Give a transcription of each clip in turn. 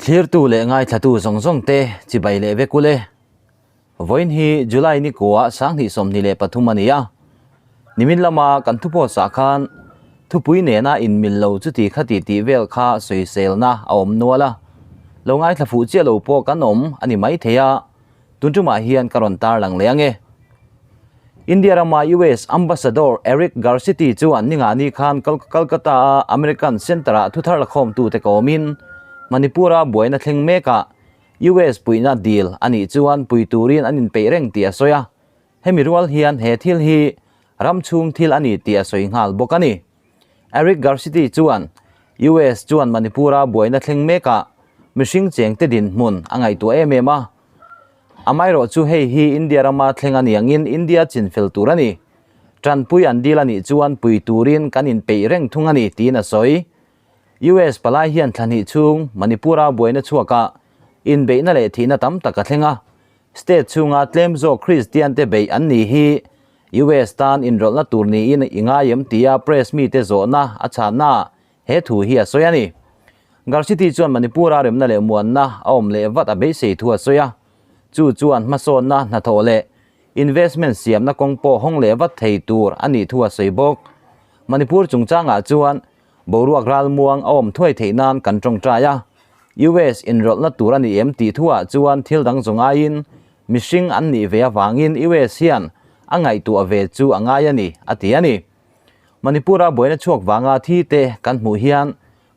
Thlirtu leh ngaithlatu zawng zawng te chibai leh vek ule. Vawiin hi July ni kua 2023 a ni a. Nimin lama kan thupawsah khan thupui nena inmil lo chuti khati tih vel kha sawiselna a awm nual a. Lo ngaithla fuh chiah lo pawh kan awm a ni maithei a, tun tumah hian ka rawn tarlang leh ang e. India rama US Ambassador Eric Garcetti chuan ningani khan Kolkata-a American Centre-ah thuthar lakhawmtute kawmin Manipur-a buaina thleng mekah US puihna dil a nih chuan pui turin an inpeih reng tih a sawi a, hemi rual hian he thil hi ram chhung thil a ni tih a sawi nghal bawk a ni. Eric Garcetti chuan US chuan Manipur-a buaina thleng mekah mihring chengte dinhmun a ngaihtuah em em a, Amaherawh chu hei hi India rama thleng a ni angin India chinfel tur a ni. Tanpui an dil a nih chuan pui turin kan inpeih reng thung a ni tiin a sawi. US palai hian thla hnih chhung Manipur-a buaina chhuakah inbeihna leh thihna tam tak a thleng a. State chhunga tlem zawk Kristiante beih an ni hi US tan inrawlhna tur niin i ngai em tia press mite zawhna a chhannaah He thu hi a sawi a ni. Garcetti chuan Manipur-a remna leh muanna a awm leh vat a beisei thu a sawi a. Chu chuan hmasawnna hnathawh leh investment siamna kawng pawh hawng leh vat thei tur a nih thu a sawi bawk. Manipur chungchangah chuan boruak ralmuang a awm thuai theih nan kan tawngtai a. US inrawlhna tur a ni em tih thuah chuan thil dang zawng aiin mihring an nih ve avangin US hian a ngaihtuah ve chu a ngai a ni, a ti a ni. Manipur-a buaina chhuak vanga thi te kan hmuh hian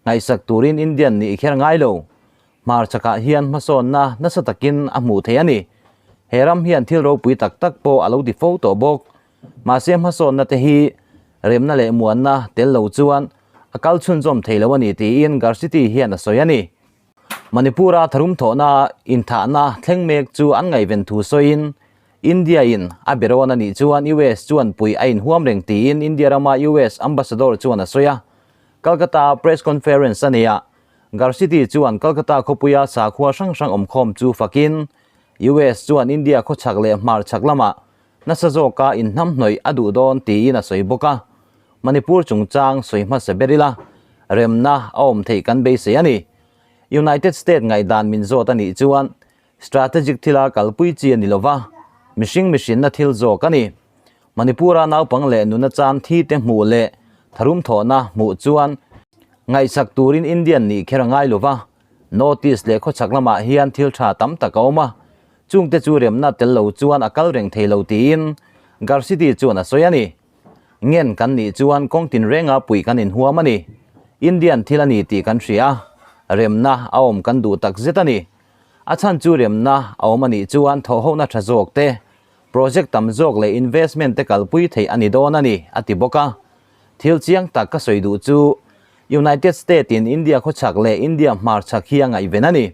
ngaihsak turin Indian nih kher ngai lo. Hmarchakah hian hmasawnna nasa takin a hmuh theih a ni. He ram hian thil ropui tak tak pawh a lo ti fo tawh bawk. Mahse hmasawnna te hi remna leh muanna tel lo chuan a kal chhunzawm thei lo a ni tiin Garcetti hian a sawi a ni. Manipur-a tharum thawhna inthahna thleng mek chu an ngaihven thu sawiin India-in a be rawn a nih chuan US chuan pui a inhuam reng tiin India rama US Ambassador chuan a sawi a. Calcutta-a press conference a nei a, Garcetti chuan Calcutta khawpuia sakhua hrang hrang awmkhawm chu fakin US chuan India khawchhak leh hmarchhak lamah nasa zawka inhnamhnawih a duh dawn tiin a sawi bawk a. Manipur chungchang sawi hmasa ber ila, remna a awm theih kan beisei a ni. United State ngaihdan min zawt a nih chuan strategic thila kalpui chi a ni lova, mihring mihrinna thil zawk a ni. Manipur-a naupang leh nuna chan thi te hmuh leh tharum thawhna hmuh chuan ngaihsak turin Indian nih kher a ngai lova, North East leh khawchhak lamah hian thil tha tam tak a awm a, chungte chu remna tel lo chuan a kal reng thei lo tiin Garcetti chuan a sawi a ni. Ngen kan nih chuan kawng tinrenga puih kan inhuam a ni. Indian thil a ni tih kan hria a, remna a awm kan duh tak zet a ni. A chhan chu remna a awm a nih chuan thawhhona tha zawk te, project tam zawk leh investment te kalpui theih a ni dawn a ni, a ti bawk a. Thil chiang tak ka sawi duh chu United State in India khawchhak leh India hmarchhak hi a ngaihven a ni.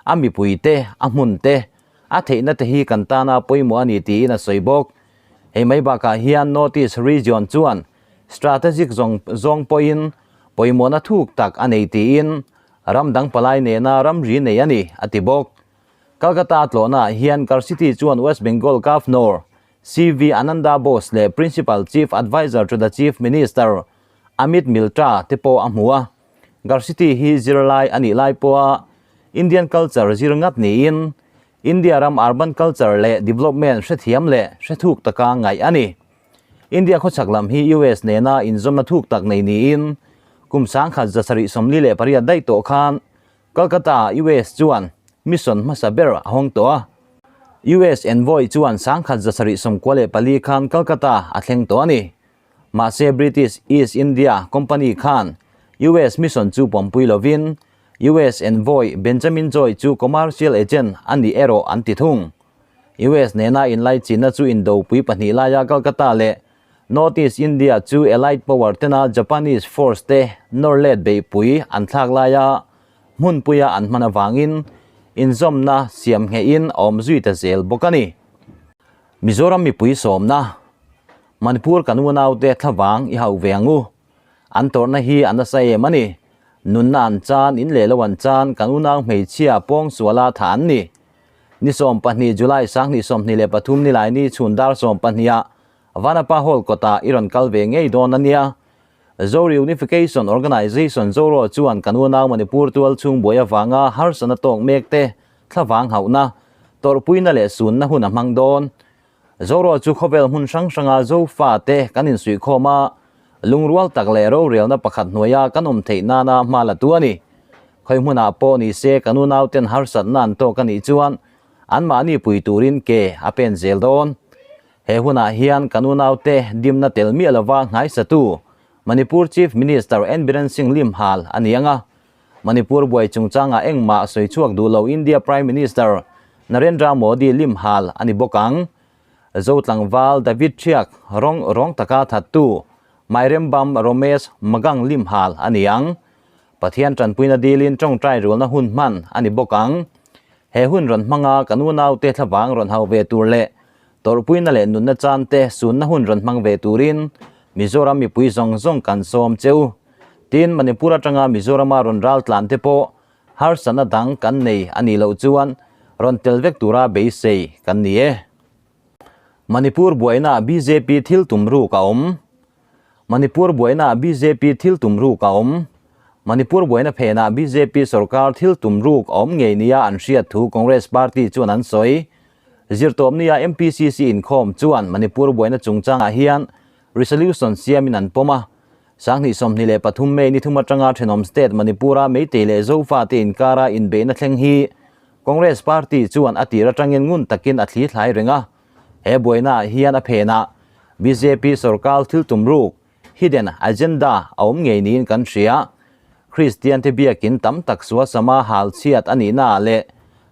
A mipui te, a hmun te, a theihna te hi kan tana pawimawh a ni tiin a sawi bawk. Hei mai bakah hian North East Region chuan strategic zawng zawng pawhin pawimawhna thuk tak a nei tiin ram dang palai nena ramri nei a ni, a ti bawk. Calcutta tlawhnaah hian Garcetti chuan West Bengal Governor CV Ananda Bose leh Principal Chief Adviser to the Chief Minister Amit Miltra te pawh a hmu a. Garcetti hi zirlai a nih lai pawha Indian culture zir ngat niin India ram urban culture leh development hrethiam leh hrethuk taka ngaih a ni. India khawchhak lam hi US nena inzawmna thuk tak nei niin kum 1748 daih tawh khan Calcutta-ah US chuan mission hmasa ber a hawng tawh a. US envoy chuan 1794 khan Calcutta a thleng tawh a ni. Mahse British East India Company khan US mission chu pawmpui lovin US envoy Benjamin Joy chu commercial agent a nih erawh an ti thung. US nena inlaichinna chu indopui pahnih laia Calcutta leh North East India chu Allied Power tena Japanese force te nawr let beihpui an thlak laia hmunpuia an hman avangin inzawmna siam nghehin a awm zui ta zel bawk a ni. Mizoram mipui sawmna, Manipur kan unaute thlavang i hauh ve ang u. An tawrhna hi a nasa em a ni. Nunna an chan, in leh lo an chan, kan unau hmeichhia pawng suala tha an ni. Ni 12 July 2023 Nilaini chhun dar 12 ah Vanapa Hall kawtah i rawn kal ve ngei dawn a nia. Zo Reunification Organisation Zoro chuan kan unau Manipur tual chhung buai avanga harsatna tawk mek te thlavang hauhna, tawrhpuina leh sunna hun a hmang dawn. Zoro chu khawvel hmun hrang hranga Zofa te kan insuihkhawm a, lungrual tak leh rorelna pakhat hnuaia kan awm theih nana hma la tu a ni. Khawi hmunah pawh ni se kan unauten harsatna an tawk a nih chuan anmahni pui turin ke a pen zel dawn. He hunah hian kan unaute dimna tel miah lova nghaisatu Manipur Chief Minister N Biren Singh limhal a ni ang a. Manipur buai chungchangah engmah sawi chhuak duh lo India Prime Minister Narendra Modi limhal a ni bawk ang. Zo tlangval David Thiak rawng rawng taka thattu Mairembam Romesh Magang limhal a ni ang. Pathian tanpuina dilin tawngtai rulna hun hman a ni bawk ang. He hun rawn hmanga kan unaute thlavang rawn hau ve tur leh Tawrhpuina leh nunna chan te sunna hun rawn hmang ve turin Mizoram mipui zawng zawng kan sawm che u. Tin, Manipur atanga Mizorama rawn ral tlan te pawh harsatna dang kan nei a nih loh chuan rawn tel vek tura beisei kan ni e. Manipur buainaah bjp thil tum ruk a awm. Manipur buainaah bjp thil tum ruk a awm. Manipur buaina phenah bjp sorkar thil tum ruk a awm ngei nia an hriat thu Congress party chuan an sawi. Zirtawpnia MPCC inkhawm chuan Manipur buaina chungchangah hian resolution siamin an pawm a. 2023 May ni thum atanga thenawm state Manipur-a Meitei leh Zofa te inkara inbeihna thleng hi Congress party chuan a tir atangin ngun takin a thli thlai reng a. He buainaah hian a phenah bjp sorkar thil tum ruk, hidden agenda, a awm ngei niin kan hria. Kristian te biakin tam tak suasama hal chhiat a nihnaah leh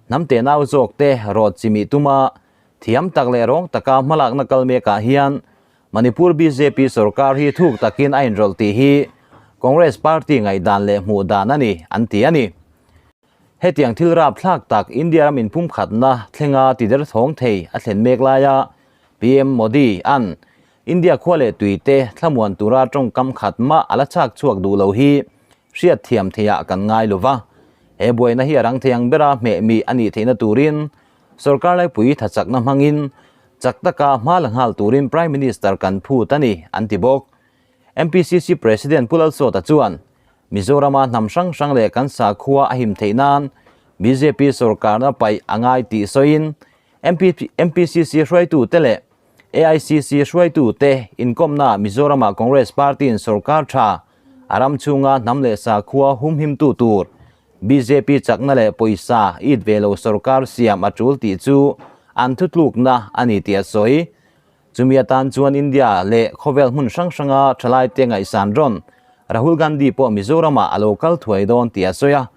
hnam tenau zawk te rawt chimih tuma thiam tak leh rawng taka hmalakna kal mekah hian Manipur bjp sorkar hi thuk takin a inrawlh tih hi Congress party ngaihdan leh hmuh dan a ni, an ti a ni. Hetiang thil rapthlak tak India ram inpumkhatna thlenga tiderthawng thei a thlen mek laia PM Modi an India khua leh tui te thlamuan tura tawngkam khat mah a la chhak chhuak duh lo hi hriat thiam theiah kan ngai lo va. He buaina hi a rang thei ang bera hmeh mi a nih theihna turin sorkar laipui thachakna hmangin chak taka hma la nghal turin Prime Minister kan phut a ni, an ti bawk. MPCC President Pu Lalsawta chuan Mizorama hnam hrang hrang leh kan sakhua a him theih nan bjp sorkarna paih a ngai tih sawiin MPCC hruaitute leh AICC hruaitute inkawmnaah Mizorama Congress Party-in sorkar tha a ram chhunga hnam leh sakhua humhimtu tur bjp chakna leh pawisa it ve lo sorkar siam a tul tih chu an thutlukna a ni tih a sawi. Chumi atan chuan India leh khawvel hmun hrang hranga thalaite ngaihsan rawn Rahul Gandhi pawh Mizoramah a lo kal thuai dawn tih a sawi a.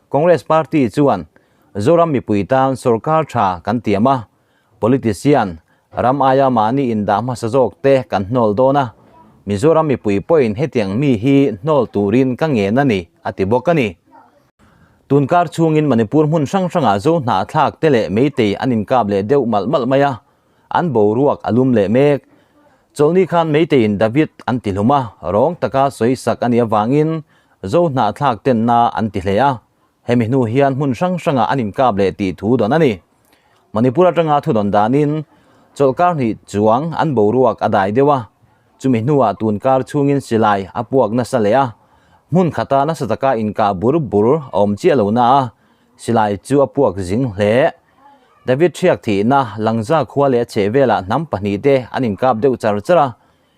Congress party chuan Zoram mipui tan sorkar tha kan tiam a, politician ram aia mahni indah hmasa zawk te kan hnawl dawn a, Mizoram mipui pawhin hetiang mi hi hnawl turin ka ngen a ni, a ti bawk a ni. Tunkar chhungin Manipur hmun hrang hrangah Zo hnahthlak te leh Meitei an inkap leh deuh malh malh mai a, An boruak a lum leh mek. Chawlhni khan Meiteiin David an ti hlum a, rawng taka sawi sak a nih avangin Zo hnahthlak tenna an ti hle a. Hemi hnu hian hmun hrang hrangah an inkap leh tih thu dawn a ni. Manipur atanga thu dawn danin chawlhkar hnih chuang an boruak a dai deuh a, chumi hnuah tunkar chhungin silai a puak nasa leh a, hmun khata nasa taka inkah bur bur a awm chiah lo na a, Silai chu a puak zing hle. David Hriak thihna Langza khua leh a chhehvelah hnam pahnihte an inkap deuh char char a,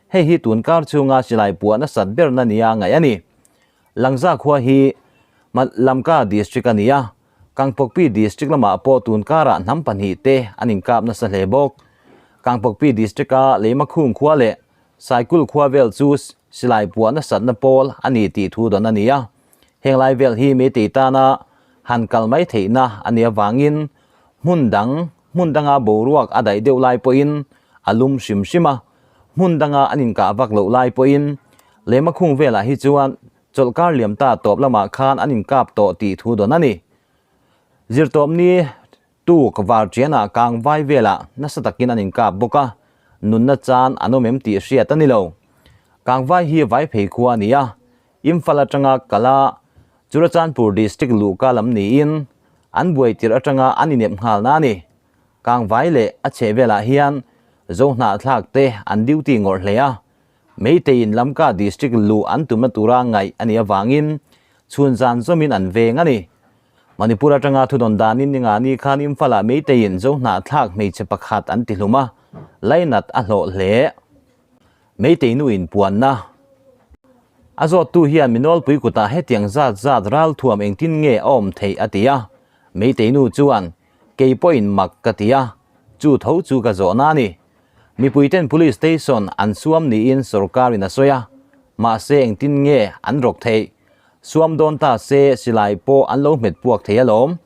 hei hi tun kar chhunga silai puah nasat berna nia ngaih a ni. Langza khua hi Lamka District a ni a, Kangpokpi District lamah pawh tun karah hnam pahnihte an inkap nasa hle bawk. Kangpokpi District-a Leimakhung khua leh Saikul khua vel chu silai puah nasatna pawl a ni tih thu dawn a ni a. Heng lai vel hi Meitei tana han kal mai theihna a nih avangin hmun dang, hmun danga boruak a daih deuh lai pawhin a lum hrim hrim a, hmun danga an inkah vak loh lai pawhin lehma khung velah hi chuan chawlhkar liam ta tawp lamah khan an inkap tawh tih thu dawn a ni. Zirtawpni Tuk varṭianah kang vai velah nasa takin an inkap bawk a, nunna chan an awm em tih hriat a ni lo. Kang vai hi vai phei khua a ni a, Imphal atanga kala Churachandpur District luhka lam niin an buai tirh atanga an inep nghalna a ni. Kang vai leh a chhehvelah hian Zohnahthlak te an duty ngawrh hle a. Meiteiin Lamka District luh an tumna tura ngaih a nih avangin chhun zan zawmin an veng a ni. Manipur atanga thudawn danin Ningani khan Imphal-ah Meiteiin Zohnahthlak hmeichhe pakhat an tihlum a, lainat a hlawh hle. Meitei nu inpuanna a zawttu hian mi nawlpui kutah hetiang zat zat ralthuam engtin nge a awm theih a ti a, Meitei nu chuan kei pawhin mak ka ti a, chu tho chu ka zawhna a ni. Mipuiten Police Station an suam niin sorkarin a sawi a, mahse engtin nge an rawk theih? Suam dawn ta se silai pawh an lo hmet puak thei alawm.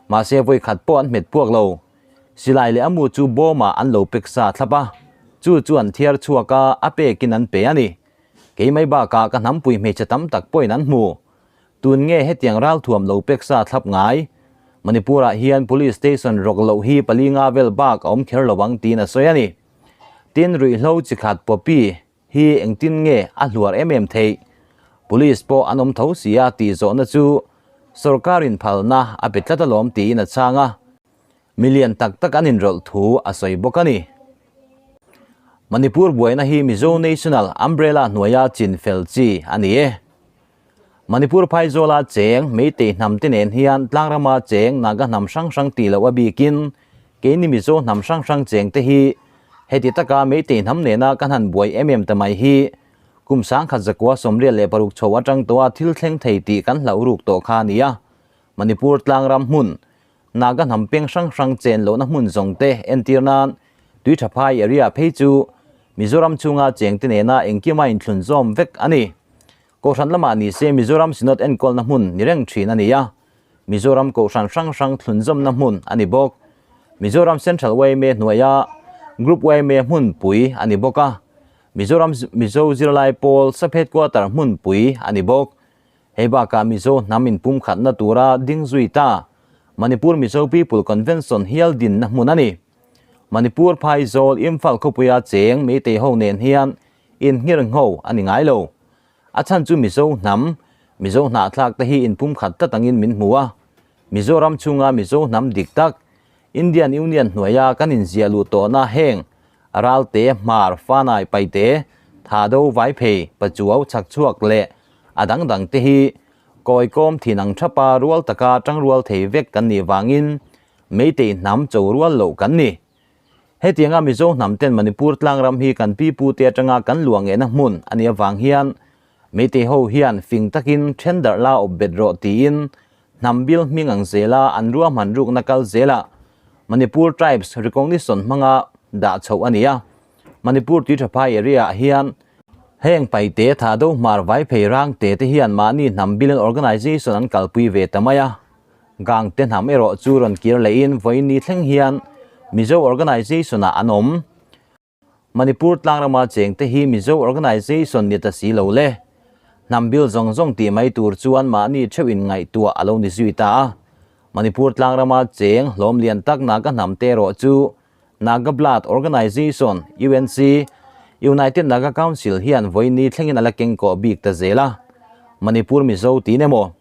Mahse vawikhat pawh an hmet puak lo. Silai leh a mu chu bawmah an lo pek sa thlap a, chu chu an thiar chhuak a, a pekin an pe a ni. Kei mai bakah ka hnampui hmeichhe tam tak pawhin an hmu. Tun nge hetiang ralthuam lo pek sa thlap ngai? Manipur-ah hian Police Station rawk loh hi pali nga vel bak a awm kher lo ang tiin a sawi a ni. Tin, ruihhlo chi khat Poppy hi engtin nge a hluar em em theih? Police pawh an awm tho si a tih zawhna chu sorkarin phalna a pe tlat alawm tiin a chhang a. Million tak tak an inrawlh thu a sawi bawk a ni. Manipur buaina hi Mizo National Umbrella hnuaia chin fel chi a ni e. Manipur phaizawla cheng Meitei hnam te nen hian tlangrama cheng Naga hnam hrang hrang tih loh a bikin keini Mizo hnam hrang hrang cheng te hi heti taka Meitei hnam nena kan han buai em em ta mai hi kum 1986 chho atang tawha thil thleng thei tih kan hlauh ruk tawh kha a ni a. Manipur tlangram hmun Naga hnam peng hrang hrang chen lohna hmun zawng te entir nan Tuithaphai area phei chu Mizoram chhunga chengte nena engkima inthlun zawm vek a ni. Kohhran lamah ni se Mizoram Synod enkawlna hmun ni reng thin a ni a, Mizoram kohhran hrang hrang thlun zawmna hmun a ni bawk. Mizoram Central yma hnuaia Group yma hmunpui a ni bawk a, Mizoram Mizo Zirlai Pawl Sub Headquarter hmunpui a ni bawk. Hei bakah Mizo hnam inpumkhatna tura ding zui ta Manipur Mizo People Convention hial dinna hmun a ni. Manipur Phaizawl Imphal khawpuia cheng Meitei ho nen hian inhngir ngho a ni ngai lo. A chhan chu Mizo hnam, Mizo hnahthlak te hi inpumkhat tlat angin min hmu a. Mizoram chhunga Mizo hnam dik tak, Indian Union hnuaia kan inziah luh tawhna heng Ralte, Hmar, Fanai, Paite, Thado, Vaiphei, Pachuau, Chhakchhuak leh a dang dang te hi kawikawm thin ang thapa rual taka tangrual thei vek kan nih vangin Meitei hnam cho rual loh kan ni. Hetianga Mizo hnam ten Manipur tlangram hi kan pi pu te atanga kan luah ngehna hmun a nih avang hian Meitei ho hian fing takin then darh la awp bet rawh tiin hnam bil hming ang zela an ruahman rukna kal zelah Manipur Tribes Recognition hmanga dah chhoh a ni a. Manipur Tuithaphai area ah hian heng Paite, Thado, Hmar, Vaiphei, Rangte te hian mahni hnam bil an organisation an kalpui ve ta mai a. Gangte hnam erawh chu rawn kir lehin vawiin thleng hian Mizo organisation ah an awm. Manipur tlangrama chengte hi Mizo organisation ni ta si lo le. Hnam bil zawng zawng tih mai tur chuan mahni theuh in ngaihtuah a lo ni zui ta a. Manipur tlangrama cheng hlawm lian tak Naga hnam te erawh chu Naga Blood Organisation, UNC, United Naga Council hian vawiin thlengin a la keng kawh bik ta zel a. Manipur Mizo tiin emaw,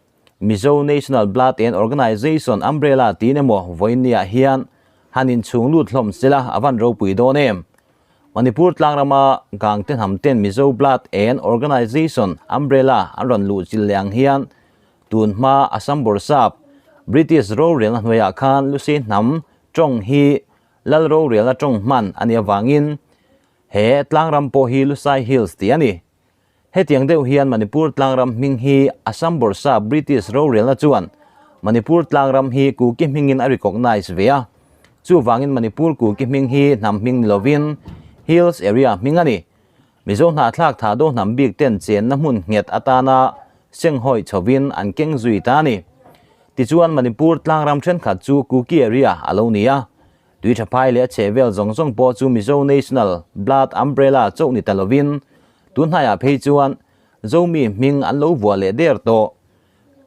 Mizo National Blood and Organisation Umbrella tiin emaw vawiinniah hian han inchhung lut hlawm sela a van ropui dawn em? Manipur tlangrama Gangte hnam ten Mizo Blood and Organisation Umbrella an rawn luh chilh leh ang hian tun hma Assam Bawrhsap British rorelna hnuaiah khan Lusei hnam tawng hi lal rorelna tawng hman a nih avangin he tlangram pawh hi Lusai Hills tih a ni. Hetiang deuh hian Manipur tlangram hming hi Assam Bawrhsa British rorelna chuan Manipur tlangram hi Kuki hmingin a recognise ve a. Chuvangin Manipur Kuki hming hi hnam hming ni lovin Hills area hming a ni. Mizo hnahthlak thah do hnam bik ten chenna hmun nghet atana senghawi chhovin an keng zui ta a ni. Tichuan Manipur tlangram thenkhat chu Kuki area a lo ni a. Tui tha phai leh a chheh vel zawng zawng pawh chu Mizo National Blood Umbrella chauh ni ta lovin tun hnaiah phei chuan Zomi hming an lo vuah leh der tawh.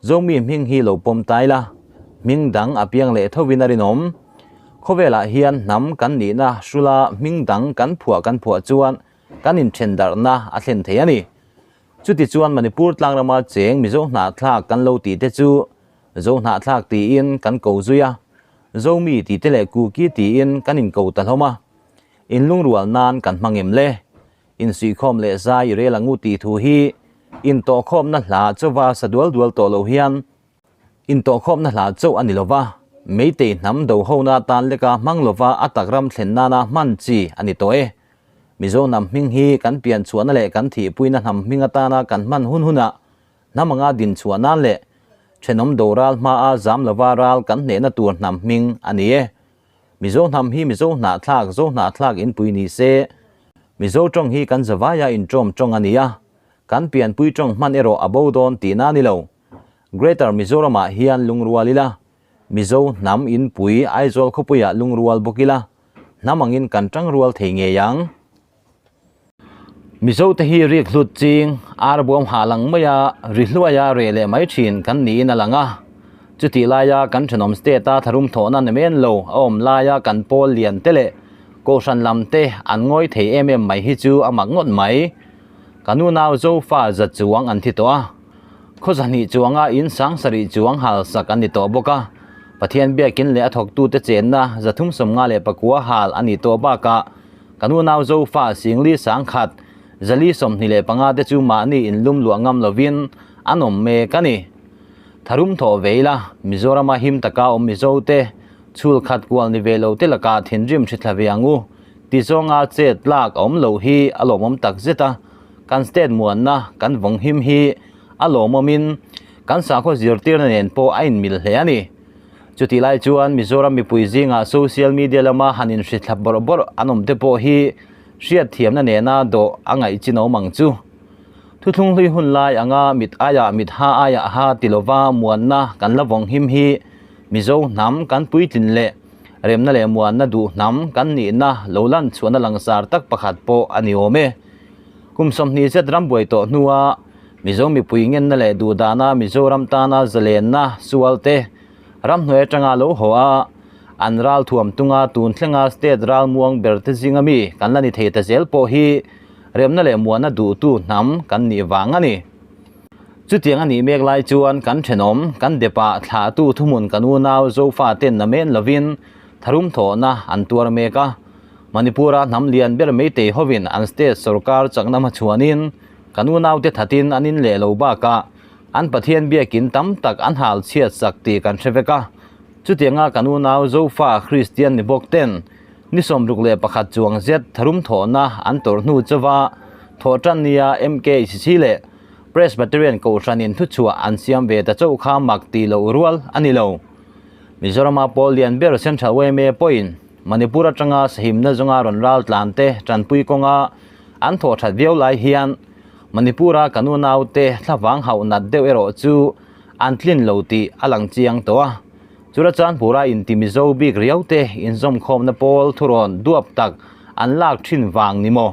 Zomi hming hi lo pawm tai la, hming dang a piang leh thovin a rinawm. Khawvelah hian hnam kan nihna hrula hming dang kan phuah kan phuah chuan kan inthen darhna a thlen thei a ni. Chuti chuan Manipur tlangrama cheng Mizo hnahthlak kan lo tih te chu Zo hnahthlak tiin kan ko zui a, Zomi tih te leh Kuki tiin kan inko ta hlawm a. Inlungrual nan kan hmang em le? Insuihkhawm leh zai i rel ang u tih thu hi intawhkhawmna hla chauva sa dual dual tawh lo hian intawhkhawmna hla chauh a ni lo va, Meitei hnam do hona atan leka hmang lova a tak ram thlen nana hman chi a ni tawh e. Mizo hnam hming hi kan pian chhuahna leh kan thihpuina hnam hming atana kan hman hun hunah hnam anga din chhuah nan leh thenawm do ral hmaa zam lova ral kan hnehna tur hnam hming a ni e. Mizo hnam hi Mizo hnahthlak, Zo hnahthlak inpui ni se. Mizo tawng hi kan zavaia inṭawm tawng a ni a, kan pianpui tawng hman erawh a bo dawn tihna a ni lo. Greater Mizoramah hian lungrual ila, Mizo hnam inpui Aizawl khawpuiah lungrual bawk ila, hnam angin kan tangrual thei ngei ang. Mizo te hi rik hlut ching, ar buam hah lang maia ri hluaia reh leh mai thin kan niin a lang a. Chutih laia kan thenawm state a tharum thawhna ni men lo a awm laia kan pawl lian te leh kohhran lam te an ngawi thei em em mai hi chu a mak ngawt mai. Ka nu nau Zofa za chuang an thi tawh a. Khaw zahnih chuanga in sang sarih chuang hal sak an ni tawh bawk a. Pathian biakin leh a thawktute chenna 354 hal a ni tawh bakah Kan unau Zofa Singli Sangkhat, Zali 25 te chu mahni inlum luah ngam lovin an awm mek a ni. Tharum thawh ve ila, Mizorama him taka awm Mizo te, chhul khat kual ni ve lo te lakah thinrim hri thla ve ang u, ti zawnga chet lak a awm loh hi a lawmawm tak zet a, kan state muanna kan vawng him hi a lawmawmin kan sakhaw zirtirna nen pawh a inmil hle a ni. Chutih lai chuan Mizoram mipui zingah social media lama han inhrithlap bawrh bawrh an awm te pawh hi hriatthiamna nena dawh a ngaih chin awm ang chu. Thuthlung hlui hun lai anga mit aiah mit ha aiah ha ti lova muanna kan la vawng him hi Mizo hnam kan puitlin leh remna leh muanna duh hnam kan nihna lo lan chhuahna langsar tak pakhat pawh a ni awm e. Kum 20 zet ram buai tawh hnua Mizo mipui ngenna leh duhdana Mizoram tana zalenna sual te ramhnuai atanga lo haw a, an ral thuam tunga tun thlenga state ral muang ber te zinga mi kan la ni thei ta zel pawh hi remna leh muanna duhtu hnam kan nih vang a ni. Chutiang a nih mek lai chuan kan thenawm, kan depah thlahtu thuhmun kan unau Zofa ten namen lovin tharum thawhna an tuar mek a. Manipur-a hnam lian ber Meitei hovin an state sorkar chakna hmachhuanin Kan unaute thatin an in leh lo bakah an Pathian biakin tam tak an hal chhiat sak tih kan hre vek a. Chutianga kan unau Zofa Kristian ni bawk ten ni 61 chuang zet tharum thawhna an tawrh hnu chauva thawh tan nia MKCC leh Presbyterian Kohhranin thuchhuah an siam ve ta chauh kha mak tih loh rual a ni lo. Mizorama pawl lian ber Central yma pawhin Manipur atanga sahimna zawnga rawn ral tlan te tanpui kawnga An thawh that viau lai hian Manipur-a kan unaute thlavang hauh nat deuh erawh chu an tlin lo tih a lang chiang tawh a. Churachandpur-a inti Mizo bik riau te inzawmkhawmna pawl thurawn duap tak an lak thin vang ni maw?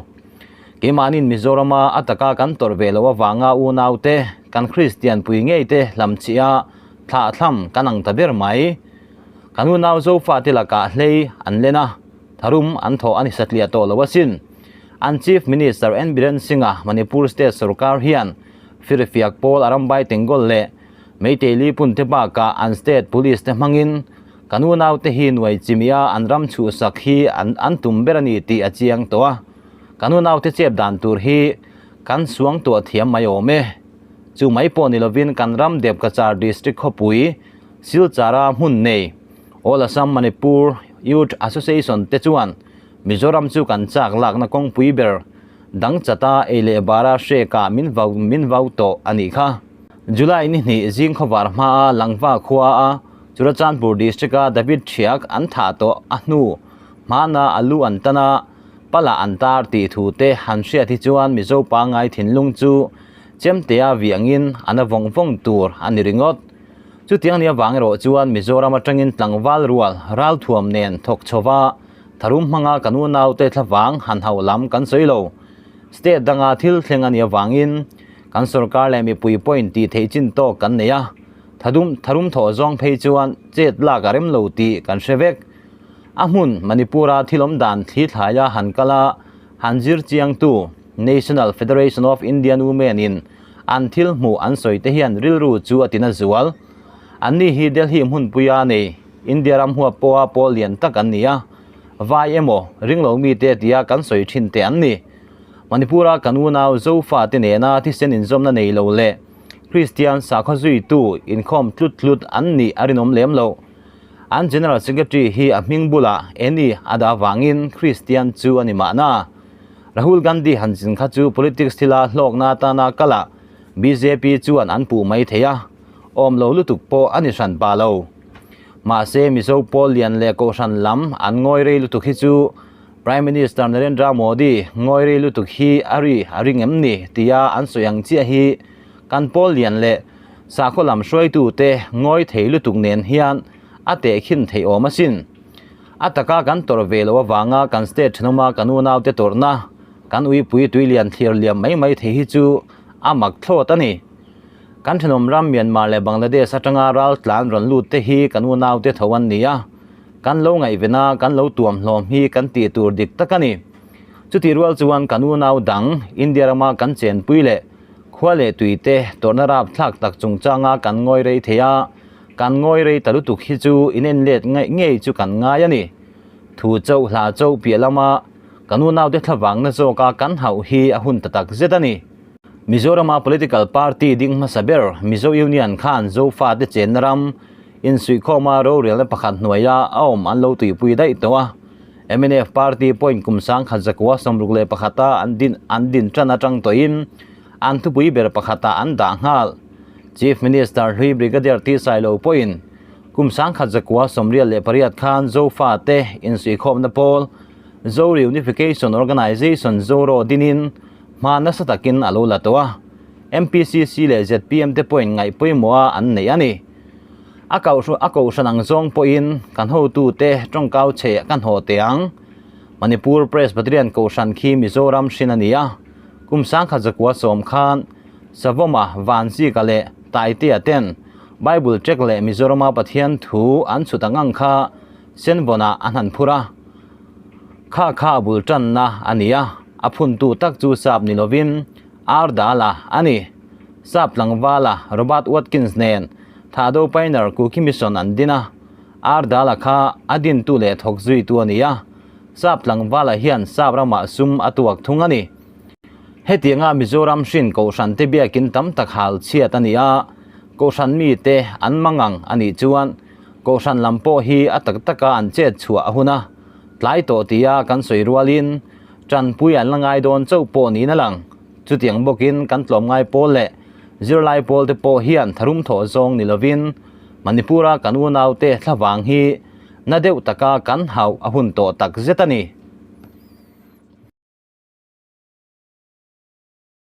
Keimahni'n Mizorama a taka kan tawrh ve loh avanga unaute kan Kristian pui ngei te hlamchhiah thlahthlam kan ang ta ber mai. Kan unau Zofate lakah hlei an len a. Tharum an thawh a ni satliah tawh lo asin. An Chief Minister N Biren Singh-a Manipur State sorkar hian firfiak pawl Arambai Tenggol leh Meitei Lipun te bakah an State Police te hmangin kan unaute hi nuai chimia an ram chhuhsak hi an an tum ber a ni tih a chiang tawh a. Kan unaute chep dan tur hi kan suangtuah thiam mai awm e. Chu mai pawh ni lovin kan ram Debkachar District khawpui Silchara hmun nei All Assam Manipur Youth Association te chuan Mizoram chu kan chak lakna kawngpui ber dang chata ei leh bara hreka min vau min vau tawh a nih kha. July ni hnih zing khawvar hmaa Langva khua a Churachandpur District a David Thiak an thah tawh a hnu hmana a lu an tan a, pala an tar tih thu te han hriat hi chuan Mizo pangngai thinlung chu chemtea viangin a na vawng vawng tur a ni ringawt. Chutiang nia vang erawh chuan Mizoram atangin tlangval rual ralthuam nen thawk chhova tharum hmanga kan unaute thlavang han hauh lam kan sawi lo. State danga thil thleng a nih avangin kan sorkar leh mipui pawhin tih theih chin tawk kan nei a, thadum tharum thawh zawng phei chuan chet lak a rem lo tih kan hre vek. A hmun Manipur-a thil awm dan thli thlaia han kal a, han zir chiangtu National Federation of Indian Women-in An thil hmuh an sawi te hian rilru chu a tina zual. Anni hi Delhi hmunpuia nei India ram huap pawha pawl lian tak an ni a, vai emaw ringlo mite tia kan sawi thin te an ni. Manipur-a kan unau Zofate nena thisen inzawmna nei lo leh Kristian sakhaw zuitu inkhawm tlut tlut an nih a rinawm lem lo. An General Secretary hi a hming bulah Eni a dah vangin Kristian chu a ni mahna. Rahul Gandhi han zin kha chu politics thila hlawkna atana kalah bjp chuan an puh mai thei a, awm lo lutuk pawh a ni hran pah lo. Mahse Mizo pawl lian leh Kohhran lam an ngawi rei lutuk hi chu Prime Minister Narendra Modi ngawi rei lutuk hi a ri a ring em ni tia an sawi ang chiah hi kan pawl lian leh sakhaw lam hruaitute ngawi thei lutuk nen hian a tehkhin theih awm asin. A taka kan tawrh ve loh avanga kan state thenawma kan unaute tawrhna kan uipui tuilian thlir liam mai mai thei hi chu a mak thlawt a ni. Kan thenawm ram Myanmar leh Bangladesh atanga ral tlan rawn lut te hi kan unaute tho an ni a, kan lo ngaihven a, kan lo tuam hlawm hi kan tih tur dik tak a ni. Chutih rual chuan kan unau dang India rama kan chenpui leh khua leh tui te tawrhna rapthlak tak chungchanga kan ngawi rei thei a, kan ngawi rei ta lutuk hi chu inen let ngaih ngei chu kan ngai a ni. Thu chauh hla chauh piah lama kan unaute thlavangna zawka kan hauh hi a hun ta tak zet a ni. Mizorama political party ding hmasa ber Mizo Union khan Zofate chenna ram insuihkhawma rorelna pakhat hnuaia a awm an lo tuipui daih tawh a. Mnf party pawhin kum 1961 a an din an din tan atang tawhin an thupui ber pakhatah an dah nghal. Chief Minister hlui Brigadier T Sailo pawhin kum 1998 khan Zofate insuihkhawmna pawl Zo Reunification Organisation Zoro dinin Hma nasa takin a lo la tawh a, MPCC leh zpm te pawhin ngaih pawimawha an neih a ni. A kohhran a kohhran ang zawng pawhin kan hotute tawngkau chhe kan haw teh ang. Manipur Presbyterian kohhran khi Mizoram hrin a ni a, kum 1910 khan Savawma, Vanzika leh Taitea ten Bible check leh Mizorama Pathian thu an chhut ang ang kha Senvawnah an han phur a. Kha kha a bul tanna a ni a, a phuntu tak chu sap ni lovin Ardala a ni. Sap tlangvala Robert Watkins nen Thahdo Pioneer Kuki Mission an din a, Ardala kha a dintu leh thawk zuitu a ni a, sap tlangvala hian sap ramah sum a tuak thung a ni. Hetianga Mizoram hrin Kohhran te biakin tam tak hal chhiat a ni a, Kohhran mite an mangang a nih chuan Kohhran lam pawh hi a tak taka an chet chhuah a hun a, tlai tawh tia kan sawi rualin tanpui an la ngai dawn chauh pawh niin a lang. Chutiang bawkin kan tlawmngai pawl leh zirlai pawl te pawh hian tharum thawh zawng ni lovin Manipur-a kan unaute thlavang hi na deuh taka kan hauh a hun tawh tak zet a ni.